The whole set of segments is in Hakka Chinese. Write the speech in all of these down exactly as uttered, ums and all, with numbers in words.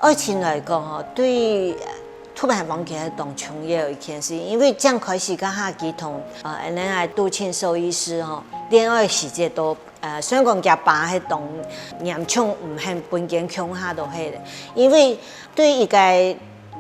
愛情來講吼，對杜潘芳佢係當重要一件事，因為正開始該下佢同呃，𠊎等个杜慶壽醫師吼，戀愛時節都呃，雖然講厥爸係當嚴重，毋肯分佢共下都係咧，因為對一個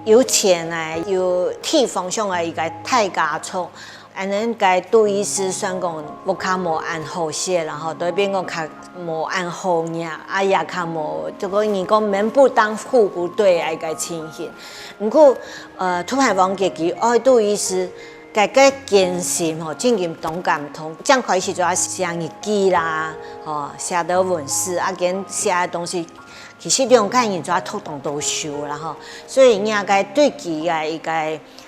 有錢啊、有地方上个一個大家族， 恁樣个杜醫師算講屋下無恁好勢，然後都變講較無恁好額，啊也較無，就講人講門不當戶不對个一個情形。毋過，呃，杜潘芳佢愛杜醫師，該个艱辛吼，真經當感動。正開始就愛寫日記啦，吼，寫到文字，啊，佢寫个東西，其實兩個人就愛讀當多書啦吼。所以，這個對佢个一個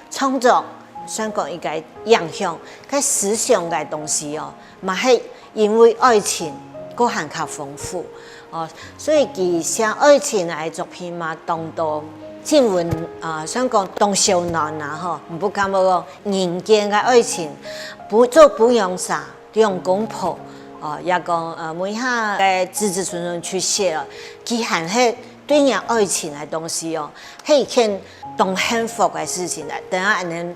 創作，算講一個影響，該思想个東西哦，嘛係因為愛情，過還較豐富哦。所以佢寫愛情个作品嘛，當多，盡文啊，算講當燒暖啊吼，毋過感覺講人間个愛情，不做不用啥，兩公婆哦，也講呃，每下个子子孫孫出世哦，佢還係對人愛情个東西哦，係一件當幸福个事情啊。等下恁樣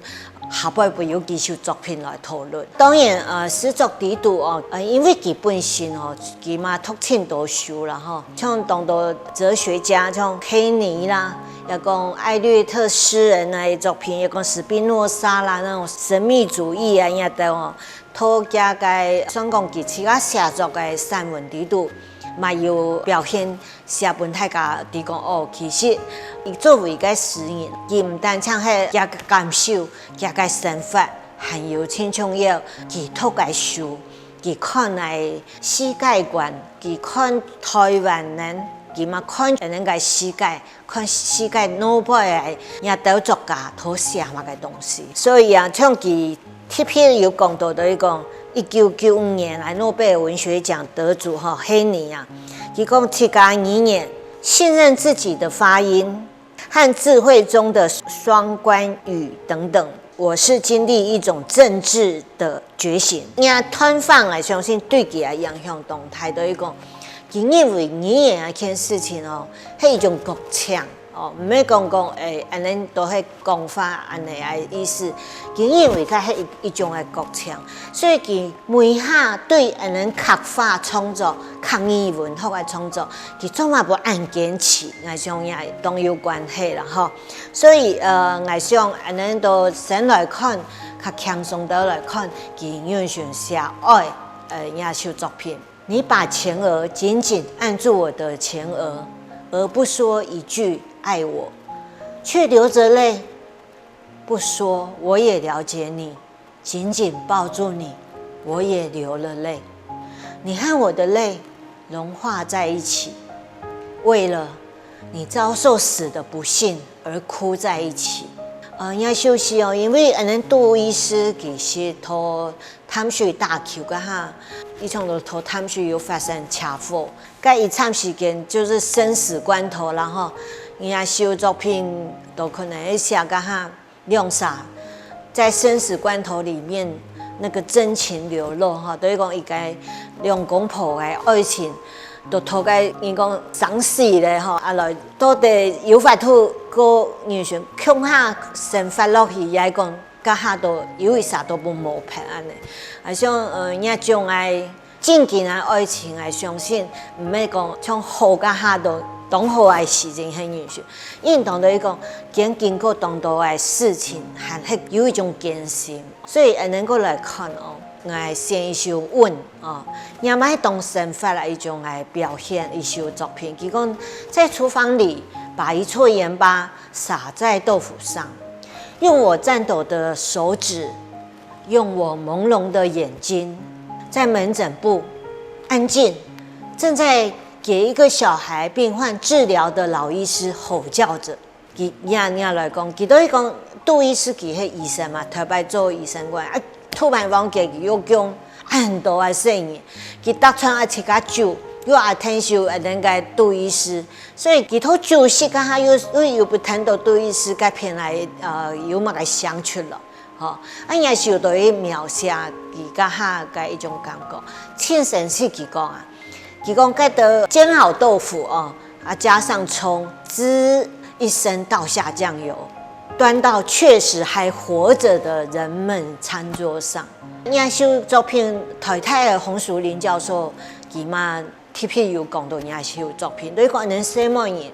下背會有幾首作品來討論。當然呃，詩作裡肚哦，呃，因為佢本身哦，佢嘛讀盡多書啦吼，像當多哲學家，像黑尼啦，也講艾略特詩人个作品，也講斯賓諾莎啦，那種神祕主義啊，也都哦， 讀厥个算講佢自家寫作个散文裡肚，嘛有表現寫分大家知講哦，其實佢作為一個詩人，佢毋單淨係厥个感受，厥个生活，還有盡重要，佢讀个書，佢看个世界觀，佢看台灣人，佢嘛看恁樣个世界， 看世界腦背个這兜作家都寫麼个東西。所以啊，像佢特別有講到，就係講一九九五年來諾貝爾文學獎得主吼，黑尼啊，佢講自家語言、信任自己的發音和智慧中的雙關語等等，我是經歷一種政治的覺醒。這段話𠊎相信對佢个影響當大，就係講，佢認為語言這件事情哦，係一種國情。 哦，毋係講講，誒，恁樣都係講話恁樣个意思。佢認為佢係一，一種个國情，所以佢每下對恁樣客話創作、客語文學个創作，佢做麼个恁堅持，𠊎想也當有關係啦吼。所以，呃，𠊎想恁樣都先來看，較輕鬆个來看，佢原先寫愛，呃，這首作品。 你把前額緊緊按住我的前額，而不說一句愛我，卻流著淚，不說我也了解你，緊緊抱住你，我也流了淚。你和我的淚融化在一起，為了你遭受死的不幸而哭在一起。呃，這首詩哦，因為恁樣杜醫師其實佢 淡水打球該下，佢常常在淡水有發生車禍，該一站時間就係生死關頭啦吼。這首作品都可能會寫該下兩儕在生死關頭裡面那個真情流露吼，就係講一個兩公婆个愛情，都到該人講生死咧吼，啊來到底有法度過人生共下生活落去，也係講 該下都有一儕都無無伴恁樣。啊，像呃，這種个正經个愛情，𠊎相信毋係講像好該下都當好个時節很優秀，應當都係講，經經過當多个事情，還係有一種艱辛。所以，呃，恁樣過來看哦，𠊎先一首《問》哦，這嘛係當生活个一種个表現，一首作品。佢講，在廚房裡把一撮鹽巴 撒在豆腐上，用我顫抖的手指，用我朦朧的眼睛，在門診部，安靜，正在給一個小孩病患治療的老醫師吼叫著。佢，這，這來講，佢都係講，杜醫師佢係醫生嘛，頭擺做醫生个，啊，突然間佢又講恁多个細人，佢逐餐愛自家煮，又愛𢯭手恁樣个杜醫師， 所以佢讀書時間下又，又有分聽到杜醫師該片來，呃，有麼个想出來，吼。啊，也係有對於描寫佢該下个一種感覺。盡生趣佢講啊，佢講該兜煎好豆腐哦，啊，加上蔥，滋一聲倒下醬油，端到確實還活著的人們餐桌上。這首作品，臺大个洪淑玲教授，佢嘛特別有講到這首作品，就係講恁樣細妹人，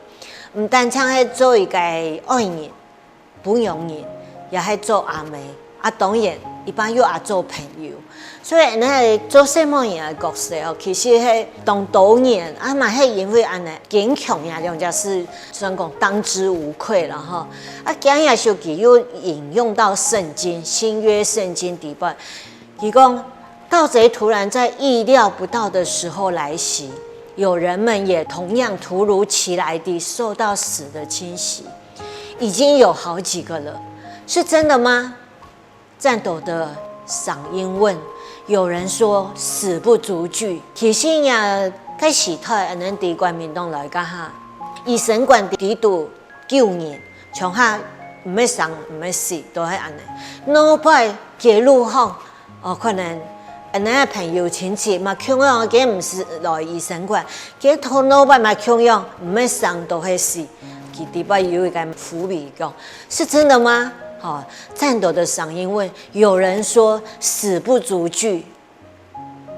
毋單淨係做一個愛人， 摎佣人，也係做阿姆，啊，當然，一般又愛做朋友。所以，恁樣做細妹人个角色哦，其實係當多年，啊，嘛係因為恁樣堅強呀，兩隻字算講當之無愧了哈。啊，今日小弟又引用到聖經，新約聖經底背，佢講，盜賊突然在意料不到的時候來襲，有人們也同樣突如其來地受到死的侵襲。 已經有好幾個了，是真的嗎？顫抖的嗓音問。有人說死不足懼。其實呀，該時代恁樣在國民黨來講哈，醫生館裡肚救人，像下毋會生毋會死，都係恁樣。腦背街路項， 哦，可能恁樣个朋友親戚嘛共樣，佢毋係來醫生館，佢頭腦背嘛共樣，毋會生都係死。佢底背有一個伏筆講，是真的嗎？哦，顫抖的嗓音問。有人說死不足懼。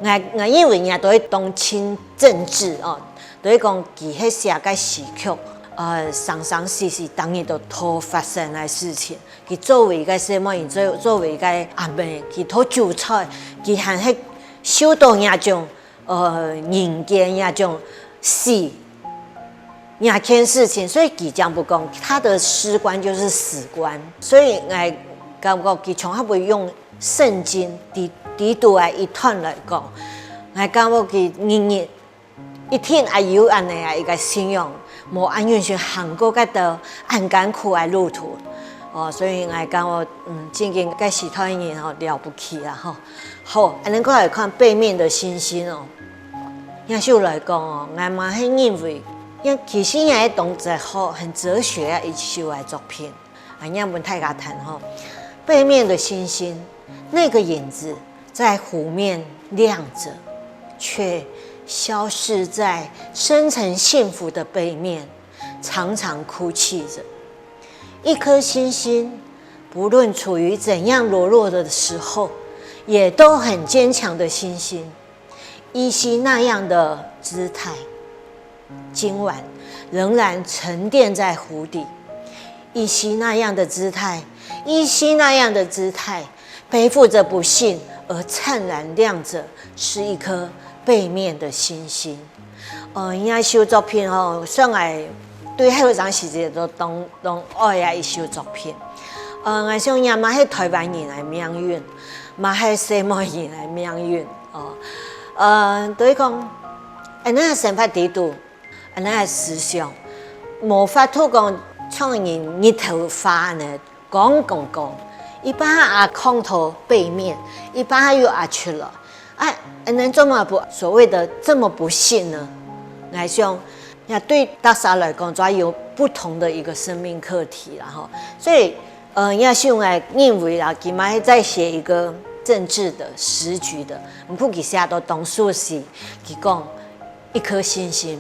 𠊎，𠊎認為人家都會當親政治哦，都會講佢係寫个時局，呃，生生死死，當日都討發生个事情。 佢作為一個細妹人，作，作為一個阿姆，佢討韭菜，佢還係受到這種，呃，人間這種死，這件事情，所以佢講不講，他的詩觀就是死觀。所以𠊎感覺佢從來毋會用聖經裡，裡肚个一段來講，𠊎感覺佢日日 一定愛有恁樣啊一個信仰，無恁樣去行過該條恁艱苦个路途。哦，所以𠊎感覺，嗯，真經該時代人吼，了不起啊吼。好，恁樣過來看《背面的星星》哦。這首來講哦，𠊎嘛係認為，因為其實也係當哲學、很哲學个一首个作品。 啊，𠊎分大家聽吼。背面的星星，那個影子在湖面亮著，卻消失在深層幸福的背面，常常哭泣著。一顆星星，不論處於怎樣軟弱的時候，也都很堅強的星星。依稀那樣的姿態， 今晚仍然沉澱在湖底，依稀那樣的姿態，依稀那樣的姿態，背負著不幸而燦爛亮著，是一顆背面的星星。呃，這首作品吼，算𠊎對後生時節都當，當愛个一首作品。呃，𠊎想這嘛係臺灣人个命運，嘛係細妹人个命運哦。呃，就係講，恁樣个生活裡肚， 恁樣个思想，無法度講像人日頭花呢，光光光，一把啊囥到背面，一把又啊出來。啊，恁樣做麼个不，所謂的這麼不幸呢？𠊎想，也對大家來講，主要有不同的一個生命課題啦吼。所以，呃，也是𠊎認為啦，佢嘛係在寫一個政治的、時局的，毋過佢寫到當時時，佢講一顆星星，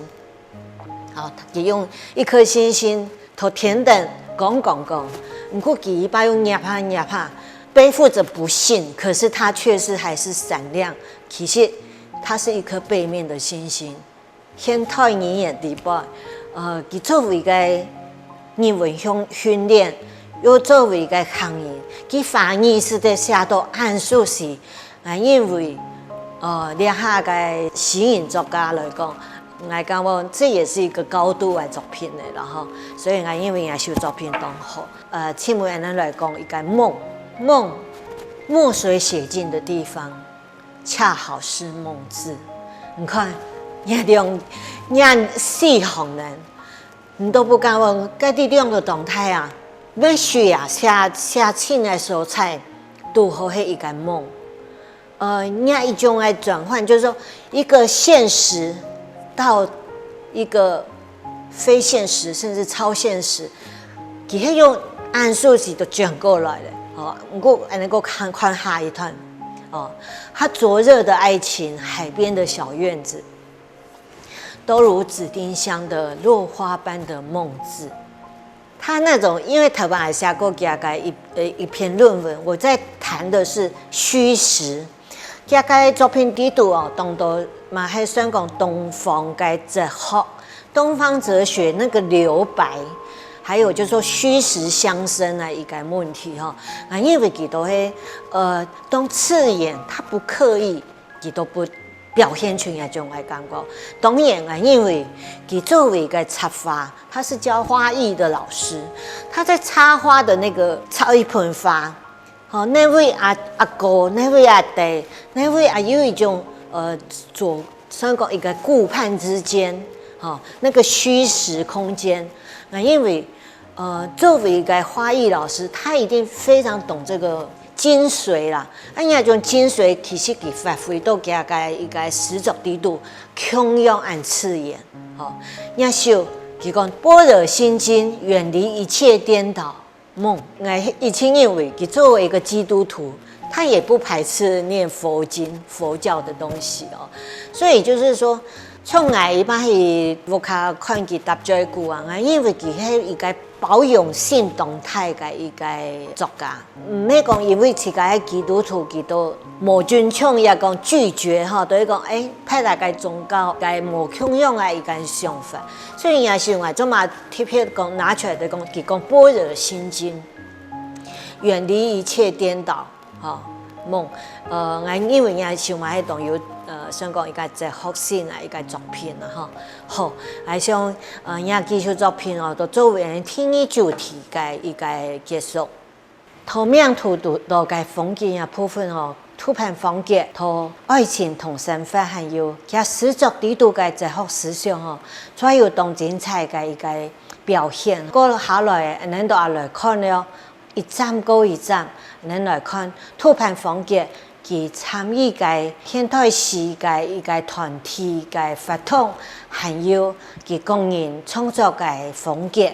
好，佢用一顆星星，頭天等光光光，毋過佢一把又捏下捏下，背負著不幸，可是它卻是還是閃亮。其實它是一顆背面的星星。現代語言裡背，呃，佢作為一個語文訓，訓練，又作為一個行業，佢華語係得寫到恁熟悉， 𠊎認為，呃，這下个詩人作家來講，𠊎感覺這也是一個高度个作品了啦吼。所以𠊎認為這首作品當好。呃，請問恁樣來講，一個夢，夢，墨水寫進的地方，恰好是夢字。你看，這兩，這四行人，你都不敢問，該這兩个狀態啊，也許啊，寫，寫信个所在，拄好係一個夢。 呃，這一種个轉換，就是說一個現實到一個非現實，甚至超現實，佢係用恁熟悉都轉過來了。哦，毋過，恁樣過看，看下一段。哦，他灼熱的愛情，海邊的小院子，都如紫丁香的落花般的孟子。他那種，因為頭擺也寫過佢个一呃一篇論文，我在談的是虛實。佢个作品裡肚哦，當多嘛係算講東方个哲學，東方哲學那個留白，還有就是說虛實相生啊一個問題哈。啊，因為佢都係呃當自然，他不刻意，佢都不表現出來這種个感覺。當然啊，因為佢作為一個插花，他是教花藝的老師，他在插花的那個插一盆花，好，哪位阿阿哥，哪位阿弟，哪位啊有一種呃做算講一個顧盼之間，哈，那個虛實空間。那因為呃作為一個花藝老師，他一定非常懂這個精髓啦。啊，那種精髓其實佢發揮到佢个一個詩作裡肚，共樣恁自然。吼，那首佢講般若心經，遠離一切顛倒。夢，𠊎一直認為佢作為一個基督徒，他也不排斥念佛經、佛教的東西哦。所以就是說，像𠊎一般去屋下看佢搭嘴鼓啊，𠊎認為佢係一個包容性當大个一個作家。毋係講因為自家係基督徒，佢都無尊重，也講拒絕吼，都係講，欸，別个宗教个無共樣个一個想法。所以也是𠊎做嘛特別講拿出來的講，佢講般若心經，遠離一切顛倒。 吼，夢，呃，𠊎認為𠊎想嘛係當有，呃，算講一個哲學性啊，一個作品啊，吼。好，𠊎想，呃，𠊎幾首作品哦，都作為第二主題个一個結束。在命題肚个風景个部分哦，《渡盤芳結》在愛情同生活還有厥詩作裡肚个哲學思想哦，都有當精彩个一個表現。過下來，𠊎等都愛來看了。 一站過一站，𠊎等來看《渡盤芳結》，佢參與个現代詩个一個團體个活動，還有佢個人創作个風格。